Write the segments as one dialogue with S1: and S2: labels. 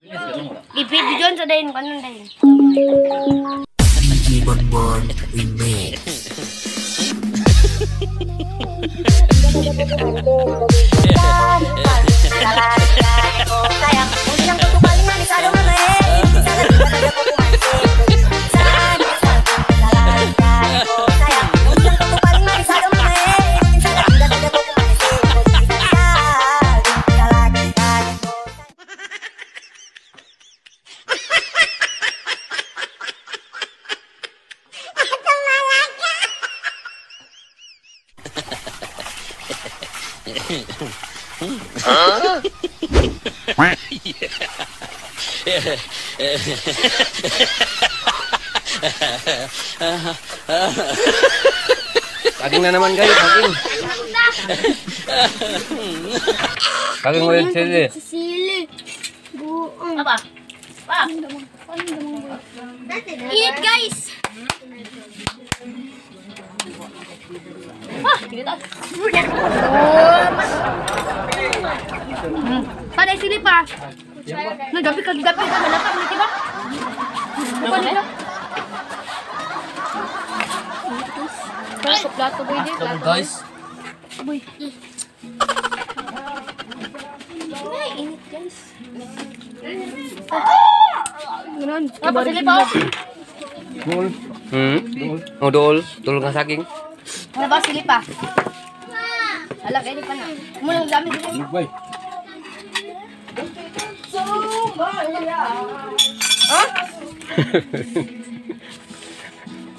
S1: Ipid sa dayon kanon dayon.
S2: DJ Bonbon Remix.
S3: Huh?
S4: Saging na naman kayo, saging. Saging ulit sili.
S1: Sili. Buong. Apa? Pa. Init guys. Ah, kita. Paday sili pa. Nagabi ka, gabi ka malapit ni diba? Plato, plato boy di, plato.
S4: Guys.
S1: Boy. Ay, init guys. Ganun. Apa sili pa?
S4: Dol. Oh, dol, dol nga saging.
S1: Wala ba sili pa? Ala, kaya pa na. Mulang gamit dito.
S4: Boy.
S1: Ha?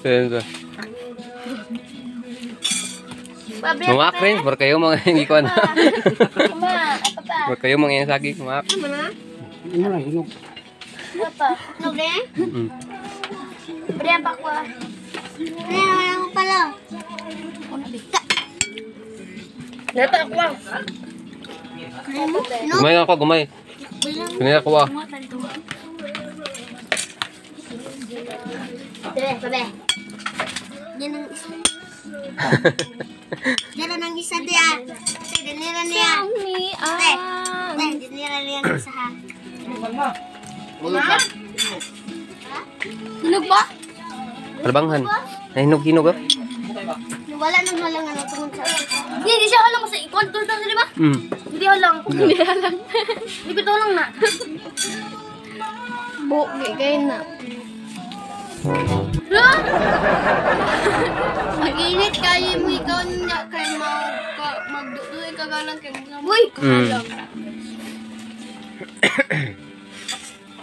S4: Sensa. Mga friends, bar kayo mga hindi ko na. Bar kayo mga saging, mga.
S5: Ano lang hinog.
S1: Papa, hinog eh? Bariyan pa ko. Bariyan ako pala. Nata ako ah.
S4: Gumay ako, gumay. Gumay ako ah.
S1: Bebe, bebe. Yan ang isa. Yan ang isa diya. Dinira niya. Te, dinira niya ang isa ha. Hinog ba?
S4: Palabanghan. Nahinog-hinog ah.
S1: Wala nang halang ano tungod sa. Hindi siya halang sa i-control ta di ba? Hindi halang. Hindi halang. Hindi bitaw lang na.
S6: Bugi kay na.
S1: Mag-init kayo mo ikaw na kay magduduy ka galang kay mo. Uy, kahalang.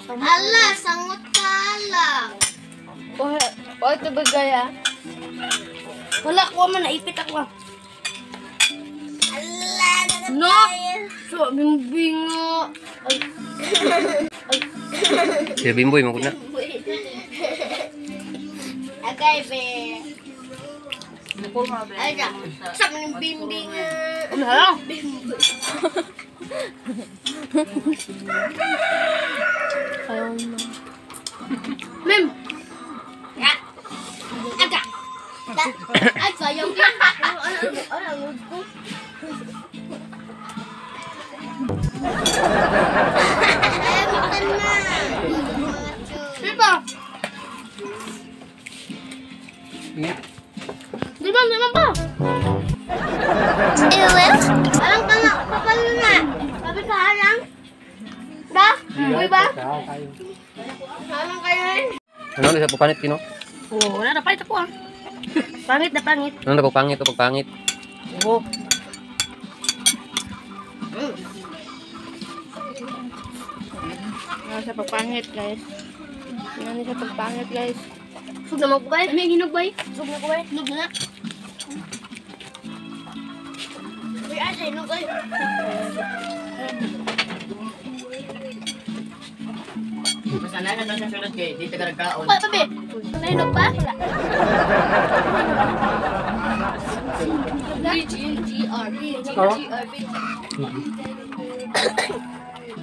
S1: Ala, sangot ka lang.
S6: O ito ba gaya?
S1: Wala ko man naipit ako. Ala, no. So, bimbinga. Ay. Ay.
S4: Si Bimboy mo na.
S1: Okay, be. Ay, da. Sa man bimbinga. Ano? Bimboy.
S6: Ayaw na.
S1: Mem. Ya. Aga. Ay, sayang ka. Ano, ko. Ay, mutan na. Diba? Diba, diba pa? Alang ka nga, papalo na. Sabi ka, alang. Ba? Uy ba? Alang kayo eh.
S4: Ano na sa pangit, Kino?
S1: Oo, wala na pangit ako ah. Pangit na pangit.
S4: Ano na pangit o pagpangit?
S1: Oo.
S6: Ano sa pagpangit, guys. Ano sa pagpangit, guys.
S1: Sug na mo ko ba? May hinog ba? Sug na ko ba? Hinog na. Uy, asa hinog ay.
S7: Basta na na sa sunod kay dito ka nagkaon.
S1: Pa, pabe. Nahinog pa? Wala. B G G R B G G R B.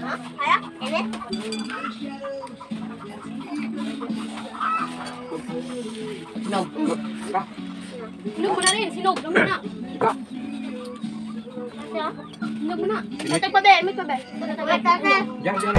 S1: Ha? Kaya? Ini?
S7: Hinog.
S1: Hinog mo na rin. Hinog mo na. Hinog mo na. Matag pa be. May pa be.
S5: Diyan, diyan.